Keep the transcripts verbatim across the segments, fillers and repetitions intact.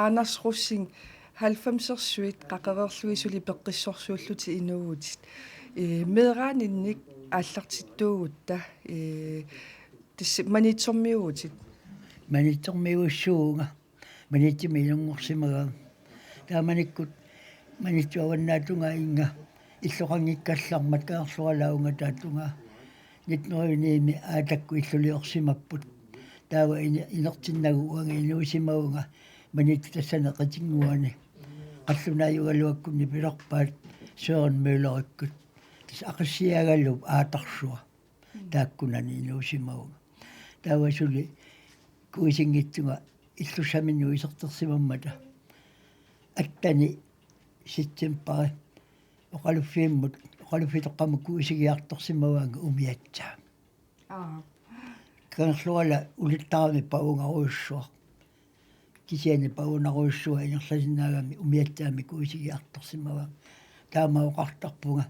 Anders Rosing, halvfemsersuit qaqereerlugit suli peqqissorsuullutit inuuvutit. Ee, meeraaninnik aallartittuugutta, ee, tassa Maniitsormiuuvutit? Maniitsormiuussuuvunga. Maniitsumi ilunngorsimagama. Taamanikkut Maniitsup avannaatungaaninnga illoqanngikkallarmat Kangerluaraala ungataatungaa. Nitten hundrede og ni-mi aatakkut illuliorsimapput. Taava ine-, inertinnagu uanga inuusimavunga Maniitsup tassani qitinnguani. Qallunaajugaluakkut nipilerpaat Søren Møllerikkut. Tassa Aqissiaagaluup aatarsua. Taakkunani inuusimavunga. Taava suli kuisinngitsunga illussaminnik isertersimammata. Attani septembari oqaluffimmut, oqaluffitoqqamut kuisigiartorsimavaannga umiatsaamik. Aa. Kangerluaraala ulittarami pavungarujussuaq. Kisianni pavunarujussuaq ingerlasinnaagami umiatsaamik kuisigiartorsimavaannga. Taama oqartarpunga.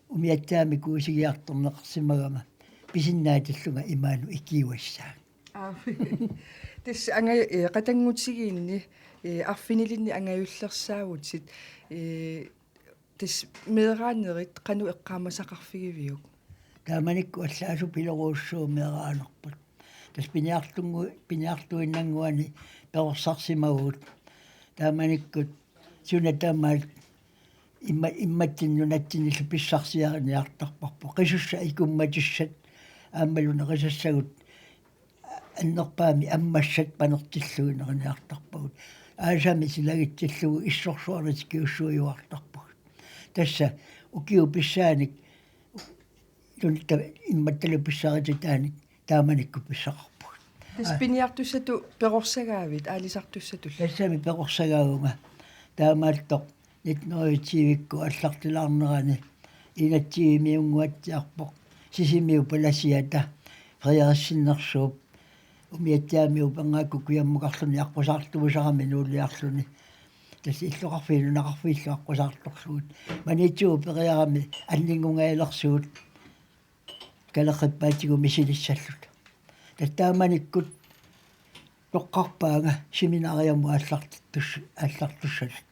Umiatsaamik kuisigiartorneqarsimagama pisinnaatillunga imaanut ikiuassaanga. Aa. Tassa anga-, ee, qatanngutigiinni, ee, arfinilinnik angajullersaavutit, ee, tassa meeraanerit qanoq eqqaamasaqarfigiviuk? Taamanikkut allaasut pilorujussuuvoq meeraanerput. Tassa piniartunngu-, piniartuinnannguani perorsarsimavugut. Taamanikkut suna tamaat imma-, immatsinnut nunatsinnilu pissarsiariniartarparput. Qisussat ikummatissat aammalu nerisassagut annerpaamik ammassat panertillugit neriniartarpagut. Aasami silagitsillugu issorsuarnik tikiussuiuartarpugut. Tassa ukiut pissaanik nunatta immattalu pissarititaanik taamanikkut pissaqarpugut. Tassa piniartussatut perorsagaavit aalisartussatullu? Tassami perorsagaavunga. Taamaattoq nitten hundrede og tyve-kkut aallartilaarnerani enogtyvemiunnguatsiarpoq. Sisimiut palasiata Frederik Sinnersuup umiatsaamik upernaakkut kujammukarluni aqqusaartuusarami nuuliarluni. Tassa illoqarfiit nunaqarfiillu aqqusaartorlugit. Maniitsuup periarami anninngungajalersugut kaleqqippaatigut misilissalluta. Tassa taamanikkut toqqarpaanga seminariamut aallartittus-, aallartussagut.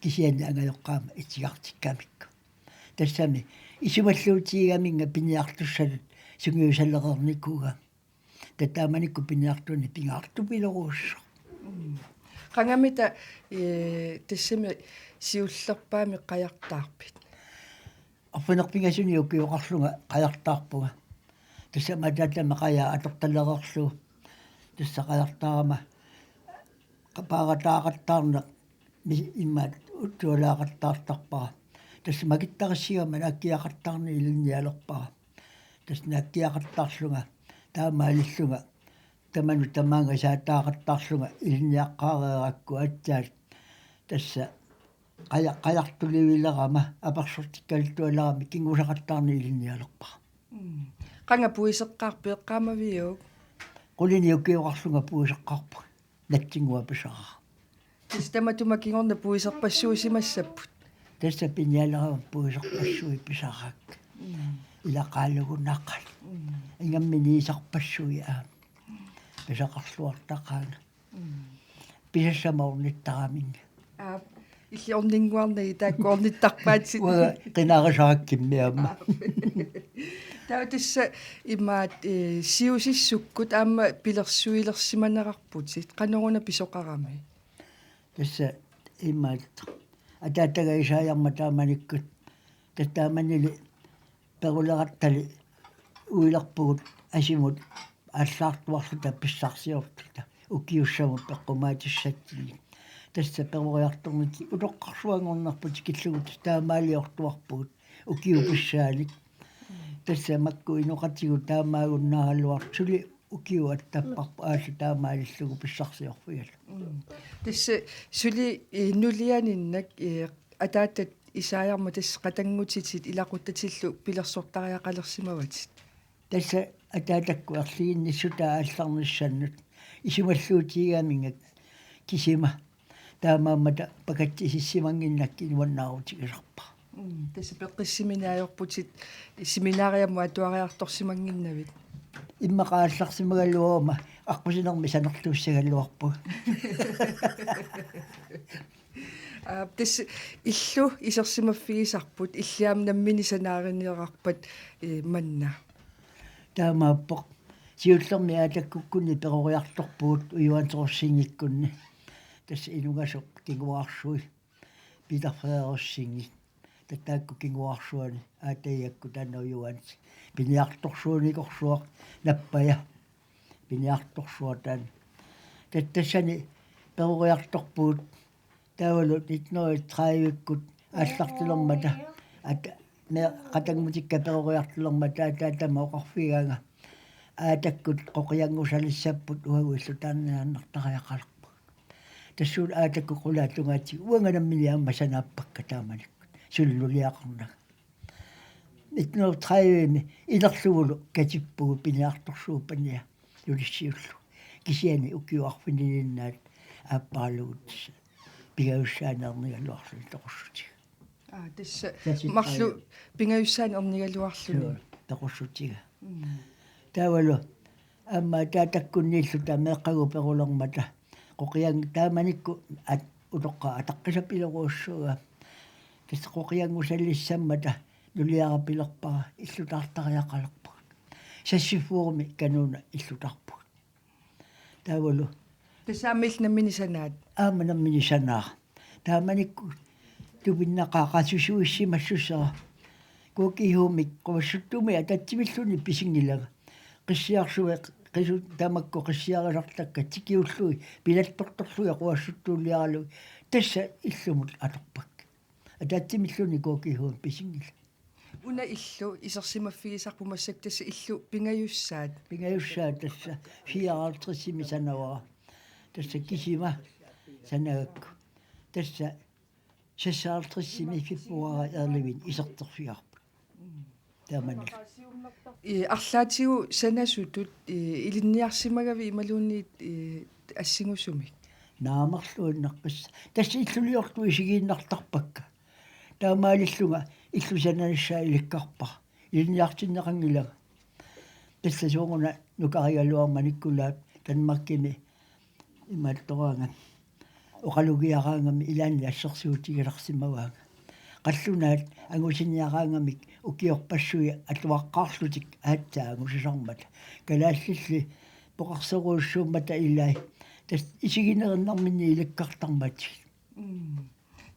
Kisianni angajoqqaama itigartikkamikku. Tassami isumalluutigigaminnga piniartussatut sungiusalereernikuugama. Tassa taamanikkut piniartunik pingaartupilorujussuaq. Mm. Qangamita, ee, tassami siullerpaamik qajartaarpit? Arfineq-pingasunik ukioqarlunga qajartaarpunga. Tassami ataatama qajaa atortalereerlugu. Tassa qajartaarama qa-, paarataaqattaarneq mi-, immaqa uttualaaqattaartarpara. Tassa makittarissigama naakkiaqattaarneq ilinnialerpara. Tassa naakkiaqattaarlunga taamaalillunga tamanut tamaanga saataaqattaarlunga ilinniaqqaareerakku aatsaat. Tassa qaja-, qajartulivilerama apersortikkaluttualerami kinngusaqattaarneq ilinnialerpara. Mm. Qanga puiseqqaarpit, eqqaamaviuk? Qulinik ukioqarlunga puiseqqaarpunga. Natsinnguaq pisaraara. Tassa tamatuma kingorna puiserpassuusimassapput. Tassa pinialerama puiserpassuit pisaraakka. Mm. Ilaqaalugunaqaat. Mm. Ingammik niisarpassuit aamma. Pisaqarluartaqaanga. Mm. Pisassama ornittaraminnga. Aap, illit orninnguarnagit taakku ornittarpaatsit. Uanga qinarisarakkimmi aamma. Aap. Taava tassa imaat, ee, siusissukkut aamma pilersuilersimanerarputit, qanoruna pisoqarami? Tassa imaat ataataga isaajarmat taamanikkut, tassa taamanili perulerattali uilerpugut asimut aallaartuarluta pissarsiorluta ukiussamut peqqumaatissatsinnik. Tassa peroriartornit utoqqarsuanngornerput tikillugu tassa taamaaliortuarpugut ukiut pissaanik. Tassa makku inoqatigut taamaagunnaaraluartut suli ukiut attapparput aallu taamaalillugu pissarsiorfigalugu. Mm. Tassa suli, eh, nulianinnak, eh, ataatat isaajarmat tassa qatanngutitit ilaquttatillu pilersortariaqalersimavatit. Tassa ataatakkut erliginnissutaat aallarnissannut isumalluutigigaminnga kisima. Taamaammata pakatsisissimannginnakkit nuannaarutigisarpara. Mm, tassa peqqissimini ajorputit seminariamut atuariartorsimannginnavit? Immaqa aallarsimagaluaruma aqqusinermi sanerluussagaluarpugut. Aa, tassa illu isersimaffigisarput, illit aamma nammineq sanaarineqarpat, ee, manna? Taamaappoq. Siullermik aatakkukkunni peroriartorpugut ujuanserussinngikkunni. Tassa inungasoq kinguaarsui. Peter Frederiksenip. Taava taakku kinguaarsuani aatagigakkit taanna ujuansi. Piniartorsuunikorsuaq nappaja. Piniartorsuaq taanna. Taava tassani peroriartorpugut taavalu nitten hundrede tredive-kkut aallartilermata. At-, me-, qatanngutikka peroriartilermata taava taama oqarfigaanga. Aatakkut qoqianngusalissapput uagut illutaarniaannartariaqalerpugut. Tassuuna aatakkut qulaat tungaatigut uanga nammineq aamma sanaappakka taamanikkut. Suli nuliaqarnagu. Nitten hundrede tredive-mi inerlugulu katippugut piniartorsuup pania nulissiullugu. Kisianni ukiut arfinilinnaat aapparalugu tassa pingajussaani ernigaluarluni toqussutiga. Aa, tassa Tassa marluk taja. Pingajussaani ernigaluarluni. Suu, toqussutiga. Mm. Taavalu aamma taava takkunniilluta meeqqagut perulermata. Qoqiang-, taamanikkut at-, utoqqaat ataqqisapilorujussuugaat. Tassa qoqianngusalissammata nuliarapilerpara illutaartariaqalerpugut. Seksogfyrre-mi kanuna illutaarpugut. Taavalu. Tassa aamma illit nammineq sanaat? Aamma nammineq sanaara. Taamanikkut tupinnaqaaq qasusuissimassusera. K G H-mik Quassuttuumi ataatsimilluunniit pisinngilanga. Qissiarsuit qisut tamakku qissiarisartakkat tikiullugit pilattortorlugit quassuttuuliaralugit. Tassa illumut atorpakka. Ataatsimilluunniit K G H-mik pisinngilanga. Una illu isersimaffigisarput massakkut tassa illu pingajussaat. Pingajussaat tassa fireoghalvtredsimi sanavara. Tassa kisima sanagakku. Tassa seksoghalvtredsimi februaari ellevte iserterfigaarput. Taamani. Ee, arlaatigut sanasutut, ee, ilinniarsimagavit imaluunniit, ee, assingusumik? Naamerluinnaqqissaaq. Tassa illuliortut isigiinnartarpakka. Taamaalillunga illu sananissaa ilikkarpara. Ilinniartinneqanngilanga. Tassa sooruna nukarigaluarmat Nikolai Danmarkimi imaattoraangami. Oqalugiaraangami ilaanni assersuutigilersimavaanga. Qallunaat angusiniaraangamik ukiorpassuit atuaqqaarlutik aatsaat angusisarmata. Kalaallilli poqarsorujussuummata ilai. Tassa isiginerinnarminni ilikkartarmatigit. Mm.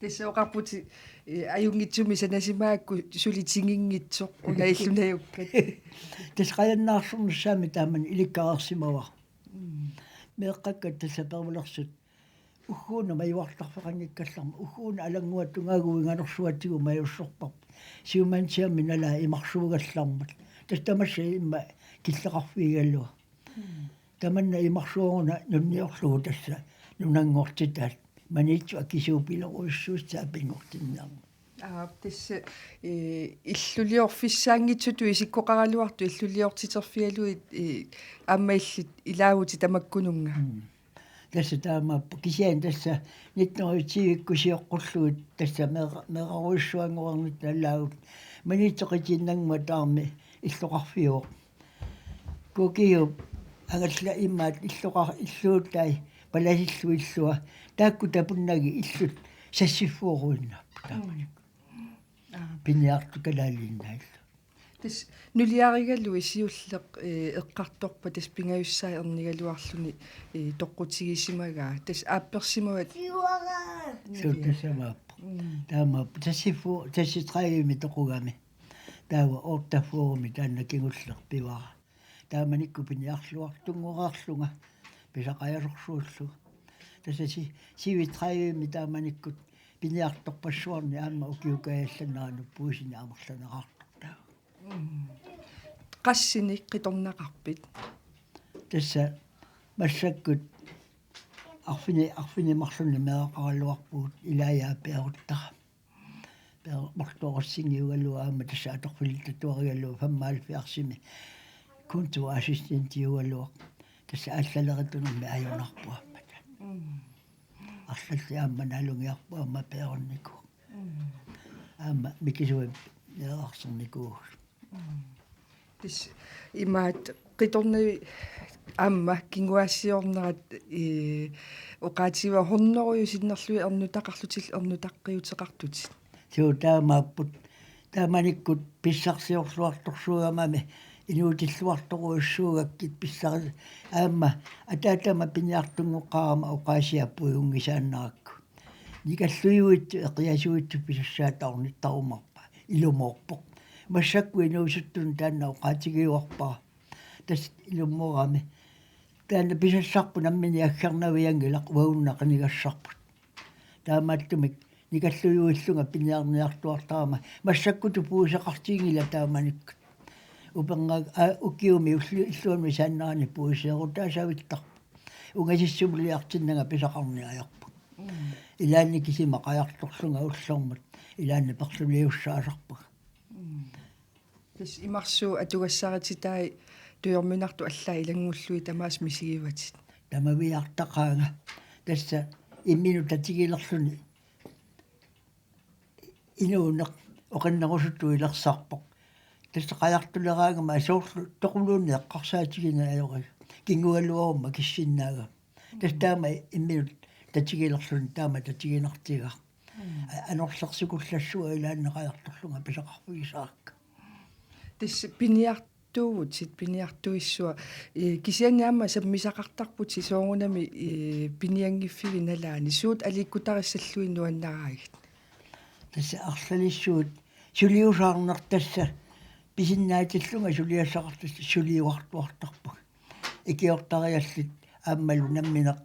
Tassa oqarputit, ee, ajunngitsumik sanasimagakku suli tinginngitsoq una illu najukkat. Tassa qajannaarsornissaammi taamani ilikkareersimavara. Mm. Meeqqakkat tassa perulersut. Ugguuna majuartarfeqanngikkallarmat. Ugguuna alannguatungaaguinganersuatigut majussorparput. Siumanngitsiami nalaa imarsuugallarmat. Tassa tamassa immaqa killeqarfigigaluaq. Mm. Tamanna imarsuaruna nunniorlugu tassa nunanngortitaat. Maniitsoq akisuupilorujussuussaaq pinngortinniarneq. Aap, tassa, ee, illuliorfissaanngitsutut isikkoqaraluartut illuliortiterfigalugit, ee, aamma illit ilaavutit tamakkununnga. Mm. Tassa taamaappoq kisianni tassa nitten hundrede tyve-kkut sioqqullugit tassa meera-, meerarujussuanngornitta nalaagut. Maniitsoq qitiinnannguaq taarmi illoqarfiuvoq. K G H-p angallat imaat illoqar-, illuutai palasillu illua. Taakku tapunnagit illut seksogfyrreuinnaapput taamani. Mm. Aa. Piniartut kalaaliinnaat illut. Tassa nuliarigaluit siulleq, ee, eqqartorpat tassa pingajussaat ernigaluarluni, ee, toqqutigisimagaa. Tassa aappersimavat. Suu tassamaappoq. Mm. Taamaappoq. Seksogfyrre, seksogtredive-mi toqugami. Taava otteogfyrre-mi taanna kingulleq pivara. Taamanikkut piniarluartunngoreerlunga pisaqajasorsuullunga. Tassa si-, syvogtredive-mi taamanikkut piniartorpassuarni aamma ukiukajallanneranut puisini amerlaneqartoq taava. Mm. Qassinik qitornaqarpit? Tassa massakkut arfini-, arfineq-marlunni meeraqaraluarpugut ilaajaat peeruttara. Peer-, marluarussingiugaluaq aamma tassa atorfilittatuarigaluaq femoghalvfjerdsimi kontorassistentiugaluaq. Tassa aallaleritunummi ajunarpoq aamma. Mm. Arlallit aamma naalungiarput aamma peerunnikuuvoq. Mm. Aamma mikisuat neerarsornikuuvugut. Mm. Tassa imaat qitornavit Aamma kinguaassiornerat, ee, oqaatigiva hunnorujut sinnerlugit ernutaqarlutillu ernutaqqiuteqartutit. Suu taamaapput. Taamanikkut pissarsiorluartorsuugamami inuutilluartorujussuugakkit pissari aamma ataatama piniartunngoqqaarama oqaasiapput unngisaannarakku. Nikallujuitsut eqiasuitsut pisassaata ornittarumaarpaa ilumoorpoq. Massakkut inuusuttunut taanna oqaatigiuarpara. Tassa ilumoorami. Taanna pisassarput nammineq aggernavianngilaq uagunna qinigassarput. Taamaattumik nikallujuillunga piniarniartuartarama massakkutut puiseqartiginngilaq taamanikkut. Upernaaq aa ukiumi ullu-, illuanut saannerani puiseerutaasavittarput. Ungasissumulliartinnanga pisaqarneq ajorput. Mm. Ilaanni kisima qajartorlunga ullormut. Ilaanni perluliussaasarpunga. Mm. Tassa imarsuu atugassarititaat tujorminartut allaat ilanngullugit tamaasa misigivatit. Tamaviaartaqaanga. Tassa imminut tatigilerluni inuuneq oqinnerusutuilersarpoq. Tassa qajartuleraangama soorlu toquluunniit eqqarsaatigineq ajoriga. Kingualuaruma kissinnaagama. Tassa taama imminut tatigilerluni taama tatiginartigaa. Mm. A-, anorlersukullassua ilaanni qajartorlunga pisaqarfigisaarakku. Tassa piniartuuvutit, piniartuissua. Ee, kisianni aamma sammisaqartarputit soorunami, ee, pinianngiffivit nalaani. Suut aliikkutarissallugit nuannaraagit? Tassa arlalissuit suliusaarneq tassa pisinnaatillunga suliassaqartut suliuartuartarpunga. Ikiortariallit aammalu nammineq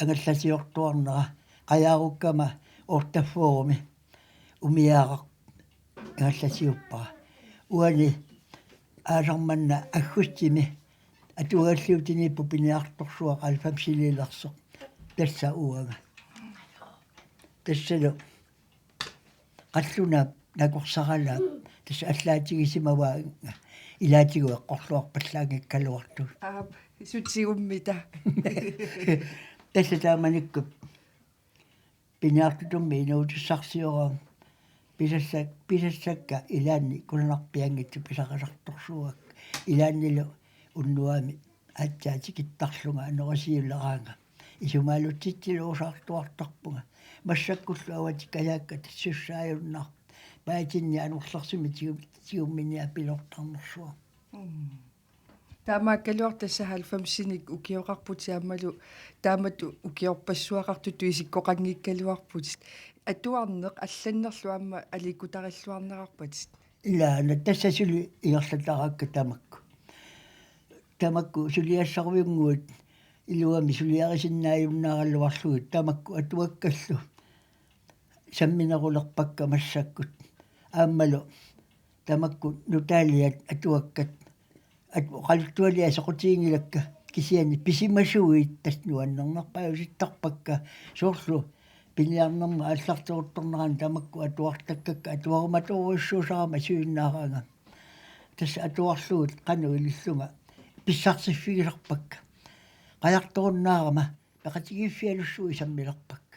angallasiortuarnera qajaarukkama ortaffoorumi umiaaraq angallasiuppara. Uani aasaq manna aggustimi atuagalliutiniippoq piniartorsuaq halvfemsiliilersoq. Tassa uanga. Tassalu qallunaap nakorsaralaap tassa allaatigisimavaanga ilaatigut eqqorluarpallaanngikkaluartut. Aap, sutigummita. Tassa taamanikkut piniartutummi inuutissarsioraangat pisassak-, pisassakka ilaanni kusanarpianngitsut pisarisartorsuuakka ilaannilu unnuami aatsaat tikittarlunga anorisiuleraanga. Isumaalutsitsiluusaartuartarpunga. Massakkullu avatikkajaakka tassussaajunnaarput. Paatinni anorlersumik tigu-, tigumminiarpilortarnersuaq. Mm. Taamaakkaluartoq tassa halvfemsinik ukioqarputit aammalu taamatut ukiorpassuaqartutut isikkoqanngikkaluarputit. Atuarneq allannerlu aamma aliikkutarilluarnerarpatit. Ilaana tassa suli ingerlatarakku tamakku. Tamakku suliassarviunnguit iluamik suliarisinnaajunnaaraluarlugit tamakku atuakkallu samminerulerpakka massakkut. Aammalu tamakku nutaaliat atuakkat at-, oqaluttualiat soqutiginngilakka kisianni pisimasuit tassa nuannernerpajusittarpakka soorlu piniarnerma aallarteruttornerani tamakku atuartakkakka atuarumatorujussuusarama siunnaaraanga. Tassa atuarlugit qanoq ilillunga pissarsiffigisarpakka. Qajartorunnaarama peqatigiiffialussuit sammilerpakka.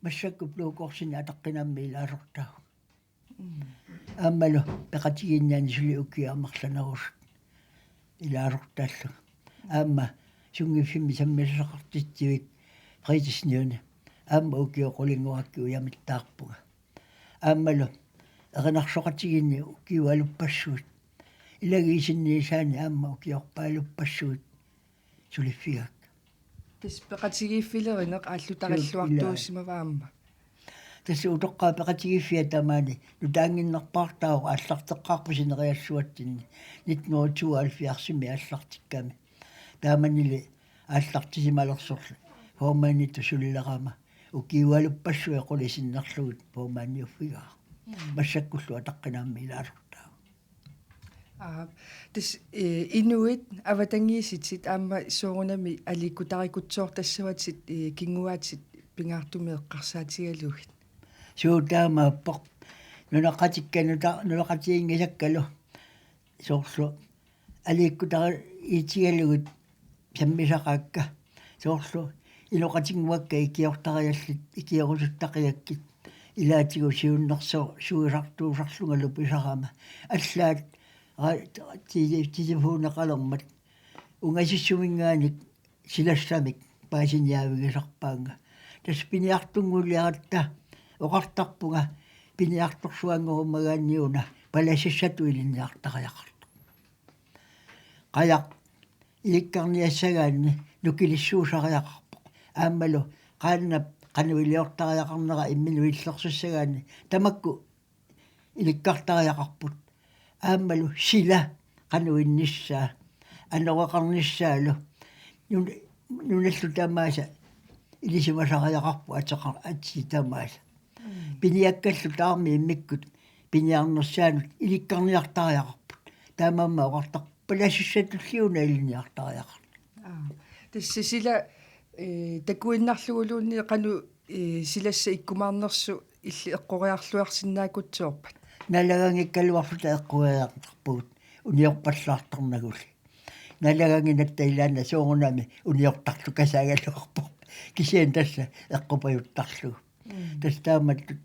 Massakkut Blå Korsinik ataqqinaammik ilaasortaagut. Mm. Aammalu peqatigiinnianni suli ukiut amerlanerusut ilaasortaallunga. Aamma sunngiffimmi sammisaqartitsivik Fritidshjemmet. Aamma ukiut qulingorakkit ujamittaarpunga. Aammalu erinarsoqatigiinni ukiualuppassuit. Ilagiit sinniisaanni aamma ukiorpaaluppassuit suliffigaakka. Tassa peqatigiiffilerineq aallutarilluartuusimavaa aamma. Tassa utoqqaat peqatigiiffiat tamaani nutaannginnerpaartaavoq aallarteqqaarput sineriassuatsinni nitten hundrede tooghalvfjerdsimi aallartikkami. Taamanili aallartisimalersorlu formanditut sulilerama ukiualuppassuit qulit sinnerlugit formandiuffigaara. Mm. Massakkullu ataqqinaammik ilaasortaagut. Aa, tassa, ee, inuit avatangiisitit aamma soorunami aliikkutarikutsoortassavatit, ee, kinguaatit pingaartumik eqqarsaatigalugit. Suu taamaappoq. Nunaqqatikka nuta-, nunaqqatiginngisakkalu. Soorlu aliikkutariitigalugit sammisaqaakka. Soorlu inoqatinnguakka ikiortariallit ikiorusuttaqiakkit. Ilaatigut siunnersuusuisartuusarlungalu pisarama. Allaat ra-, ti-, telefoneqalermat ungasissuminngaanniit silassamik paasiniaavigisarpaannga. Tassa piniartunnguliaratta oqartarpunga piniartorsuanngorumagaanniuna palasassatut ilinniartariaqartoq. Qajaq ilikkarniassagaanni nukilissuusariaqarpoq. Aammalu qaannap qanoq iliortariaqarnera imminut illersussagaanni tamakku ilikkartariaqarput. Aammalu sila qanoq innissaa, anoreqarnissaalu. Nun-, nunallu tamaasa ilisimasariaqarput ateqar-, atii tamaasa. Mm. Piniakkallu tamarmik immikkut piniarnersaannut ilikkarniartariaqarput. Taamaammat oqartarpoq palasassatulli una ilinniartariaqartoq. Aa. Tassa sila, eh, takuinnarluguluunniit qanoq, eh, silassat ikkumaarnersut illit eqqoriarluarsinnaakutsiorpat? Naalagaanikkaluarluta eqqoriartarpugut uniorpallaartarnaguli. Naalagaanginatta ilaanni soorunami uniortarlukasaagaluarpoq. Kisianni tassa eqqupajuttarlugu. Mm. Tassa taamatut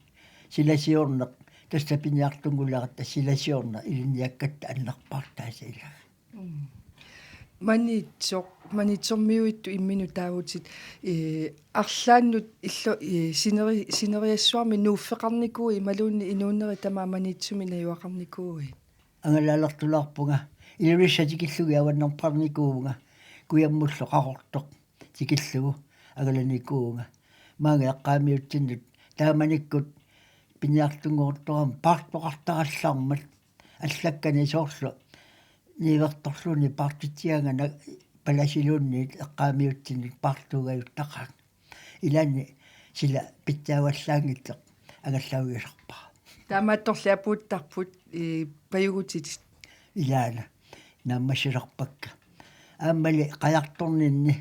silasiorneq, tassa piniartunnguliaratta silasiorneq ilinniakkatta annerpaartaasa ilaa. Mm. Maniitsoq, Maniitsormiuittut imminut taavutit, eh, arlaannut illu-, eh, sineri-, sineriassuarmi nuuffeqarnikuuit imaluunniit inuunerit tamaat Maniitsumi najugaqarnikuuit? Angalaalertulaarpunga, Ilulissat tikillugit avannarneqarnikuuvunga, kujammullu Qaqortoq tikillugu angalanikuuvunga. Maanga eqqaamiutsinnut taamanikkut piniartunngoruttorama paartoqartarallarmat, allakkani soorlu niuertorluunniit paartitsigaanga palasiluunniit eqqaamiutsinnut paartuugajuttaqaanga. Ilaanni sila pitsaavallaanngitsoq angallavigisarpara. Taamaattorli apuuttarput, eh, pajugutitit. Ilaana naammassisarpakka. Aammali qajartorninni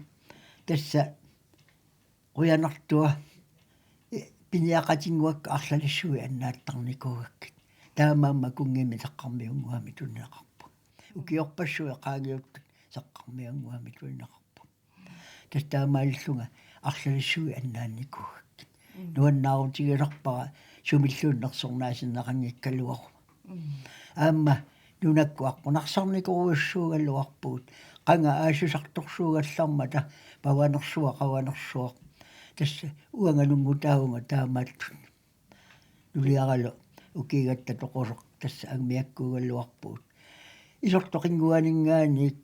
tassa qujanartua, eh, piniaqatinnguakka arlalissuit annaattarnikuugakkit. Taamaammat kunngimmi Saqqarmiunnguamik tunineqarpunga. Ukiorpassuit qaangiuttut Saqqarmiunnguamik tunineqarpunga. Tassa taamaalillunga arlalissuit annaannikuugakkit. Mm. Nuannaarutigisarpara sumilluunniit nersornaasinneqanngikkaluaruma. Mm. Aamma nunakkut aqqunarsarnikorujussuugaluarpugut. Qanga aasisartorsuugallarmata pavanersuaq qavanersuaq. Tassa uanga nunngutaavunga taamaattut. Nuliaralu ukiigatta toqusoq tassa angamiakkuugaluarpugut. Isortoqinnguaninngaanniit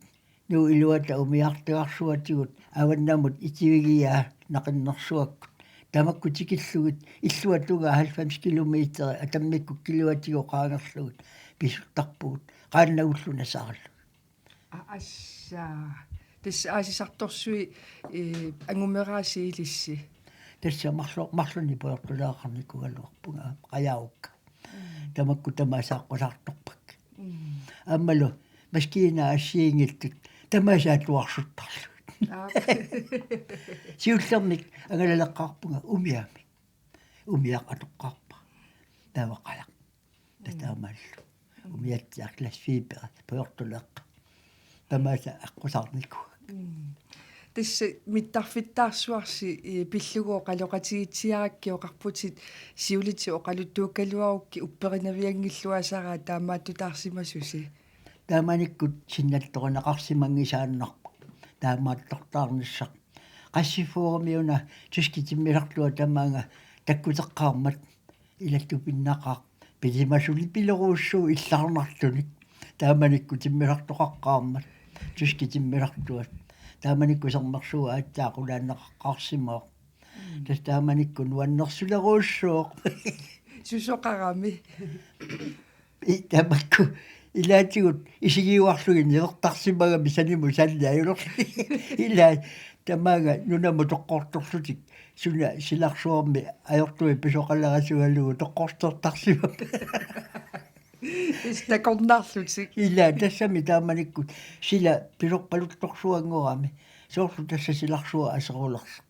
Nuup iluata umiartagarsuatigut avannamut itivigiaa naqinnersuakkut. Tamakku tikillugit illuatungaa halvfems kilometer atammikkut kiluatigut qaangerlugit pisuttarpugut. Qaannagullu nasaralugit. Aa, assaa. Tassa aasisartorsuit, eh, angumeraasiit ilissi? Tassa marlu-, marlunnik pujortuleeqarnikuugaluarpunga qajaarukka. Mm. Tamakku tamaasa aqqusaartorpakka. Mm. Aammalu maskiinat assigiinngitsut tamaasa atuarsuttarlugit. Aap. Siullermik angalaleqqaarpunga umiamik. Umiaq atoqqaarpara. Taava qajaq. Mm. Taamaallu. Mm. Umiatsiaq glasfiber pujortuleeqqat. Tamaasa aqqusaarnikuugakkit. Mm. Tassa mittarfittaarsuarsi, eh, pillugu oqaloqatigiitsiarakkit oqarputit siulitit oqaluttuukkaluarukkit upperinavianngilluinnarpara taamaattutaarsimasusi. Taamanikkut sinnattorineqarsimanngisaannarpoq. Taamaattortaarnissaq. Qassifoorumi una tyskit timmisartuat tamaanga takkuteqqaarmat. Ila tupinnaqaaq. Pisimasuli pilerujussuuvoq illaarnartunik. Taamanikkut timmisartoqaqqaarmat. Tyskit timmisartuat. Taamanikkut sermersuup aatsaat qulaanneqaqqaarsimavoq. Mm. Tassa taamanikkut nuannersulerujussuuvoq. Susoqarami. I, tamakku ilaatigut isigiuarlugit niuertarsimagami sanimut sanni ajulerluni. Ila tamaanga nunamut toqqortorlutik suna silarsuarmi ajortumik pisoqalerasugalugu toqqortortarsimammat. Is takornarlutik. Ila tassami taamanikkut sila pisorpaluttorsuanngorami. Soorlu tassa silarsuaq aserulersoq.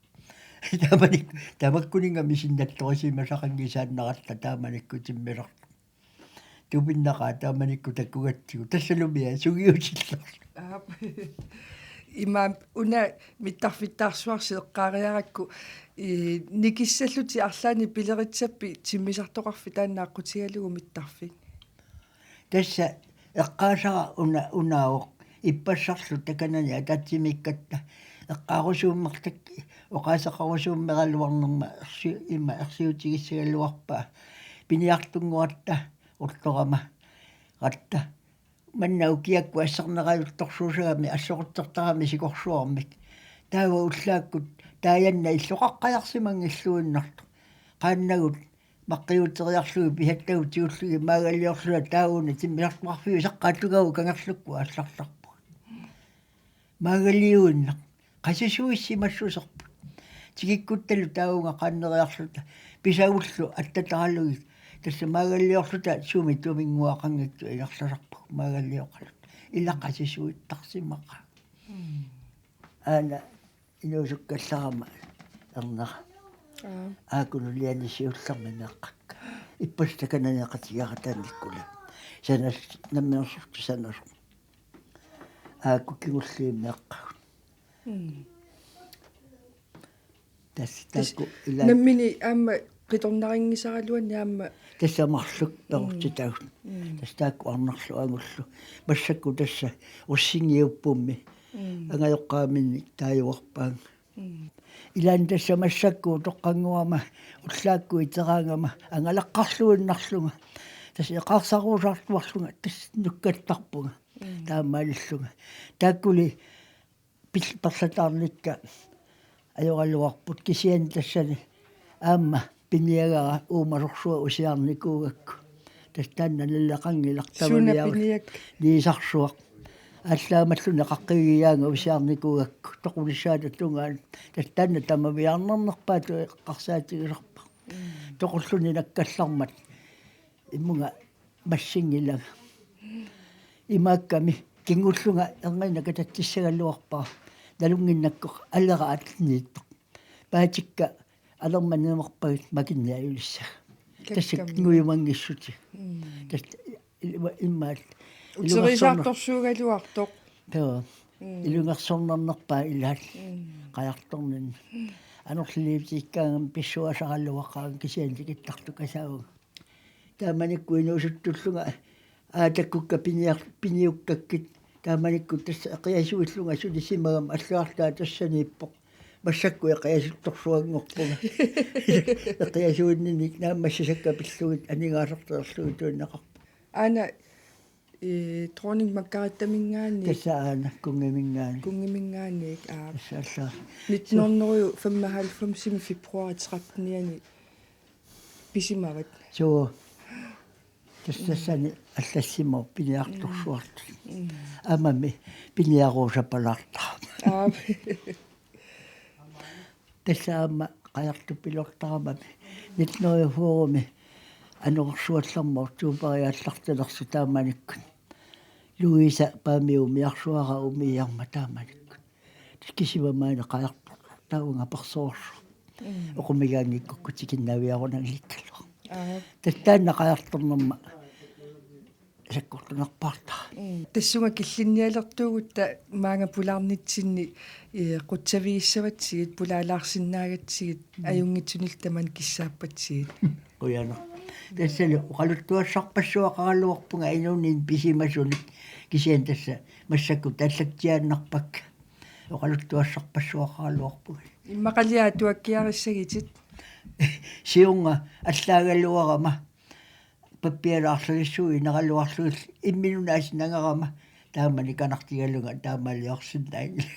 Taamanik-, tamakkuninnga misinnattorisimasaqanngisaannaratta taamanikkut timmisartoq. Tupinnaqaaq taamanikkut takkugatsigu. Tassalumi sungiutillerlu. Aap. Imaappoq una mittarfittaarsuarsi eqqaariarakku, eh, nikissallutit arlaannik pileritsappit timmisartoqarfik taanna aqqutigalugu mittarfik? Tassa eqqaasara una, unaavoq ippassarlu takanani ataatsimiikkatta eqqaarusuummertak oqaaseqarusuummeraluarnerma ersi-, ima ersiutigissagaluarpaa piniartunnguatta ortorama qatta manna ukiakkut assernerajuttorsuusagami assorutsertarami sikorsuarmik. Taava ullaakkut taajanna illoqaqqajarsimanngilluinnartoq. Qaannagut maqqiuteriarlugit pisattagut tigullugit maagaliorlunga taavunga timmisartoqarfiup saqqaatugaagut kangerlukkut aallartarpugut. Maagaliuinnaq qasisuissimassuserput. Tikikkuttalu taavunga qaanneriarluta pisagullu attataralugit tassa maagaliorluta sumi tuminnguaqanngitsoq ingerlasarpagut maagalioqaluta. Ila qasisuittarsimaqaaq. Aana inuusukkallarama ernera. Aa. Aakunuliani siullermi meeqqakka. Ippassaq takanani qatigarataannikkula. Sanas namminersorti sanasoq. Aakku kingulliit meeqqagut. Mm. Tassa taakku ila- Nammini aamma qitornarinngisaraluanni aamma. Tassa marluk perortitagut. Mm. Tassa taakku arnarlu angullu. Massakkut tassa Russingiuppummi. Mm. Angajoqqaaminnik taajuarpaannga. Mm. Ilaanni tassa massakkut utoqqanngorama ullaakkut iteraangama angalaqqarluinnarlunga. Tassa eqaarsaruusaartuarlunga tassa nukkattarpunga. Mm. Taamaalillunga. Taakkuli pil-, perlataarnikka ajoraluarput kisianni tassani aamma piniagara uumasorsuaq usiarnikuugakku. Tassa taanna naleqanngilaq. Suna tamaviarut piniak? Niisarsuaq. Allaamalluni qaqqigigaanga usiarnikuugakku toqulissaata tungaanut. Tassa taanna tamaviaarnarnerpaatut eqqarsaatigisarpara. Mm. Toqulluni nakkallarmat. Immunga massinngilanga. Imaakkami kingullunga erniinnaq katatsissagaluarpara. Nalunnginnakku alera atniittoq. Paatikka alermaniimerpagit makinniajulissaga. Tassa kakkami. Kingujumanngissutsit. Mm. Tassa il-, ima-, immaat. Uteriisaartorsuugaluartoq. Joo. Mm. Ilungersornarnerpaaq ilaat. Mm. Qajartorninni. Mm. Anorliliutiikkaangama pissuasaraluaqaanga kisianni tikittartukasaavunga. Taamanikkut inuusuttullunga aatakkukka piniar-, piniukkakkit. Taamanikkut tassa eqiasuillunga sulisimagama alluartaa tassaniippoq. Massakkut eqiasuttorsuanngorpunga. Eqiasuinninik naammassisakka pillugit aningaasartaqarlugit tuinneqarpoq. Aana, eh, dronning Margrethe-minngaanniit. Tassa aana kunngiminngaanniit. Kunngiminngaanniit, aa. Tassa allaat. Nitten hundrede og femoghalvfems februar trettenianni pisimavat. Suu. Tassa tassani allassimavoq piniartorsuartut. Mm. Aamami piniaruusapalaartarama. Aa. Tassa aamma qajartupiloortaramami. Nitten hundrede og fyrre-mi anorersuallarmat oktoberip aallartilersoq taamanikkut. Louise Paamiumiarsuara umiarmat taamanikkut. Tassa kisima maani qajartortoq taavunga persoorsuaq. Mm. Oqumigaanngikkukku tikinnaviarunanngikkaluaq. Aa. Tassa taanna qajartornerma sakkortunerpaartara. Mm. Tassunga killinnialertuugutta maanga pulaarnitsinni, eh, qutsavigissavatsigit, pulaalaarsinnaagatsigit, mm, ajunngitsunillu tamanna kissaappatsigit. Qujanaq. Tassani oqaluttuassarpassuaqaraluarpunga inuuninni pisimasunik kisianni tassa massakkut allatsiaannarpakka. Oqaluttuassarpassuaqaraluarpunga. Immaqaliaq atuakkiarissagitit. Siorna allaagaluarama pappialaarlugit suut ineraluarlugit imminut aasiit nangerama taamani kanartigalunga taamaaliorsinnaanngilanga.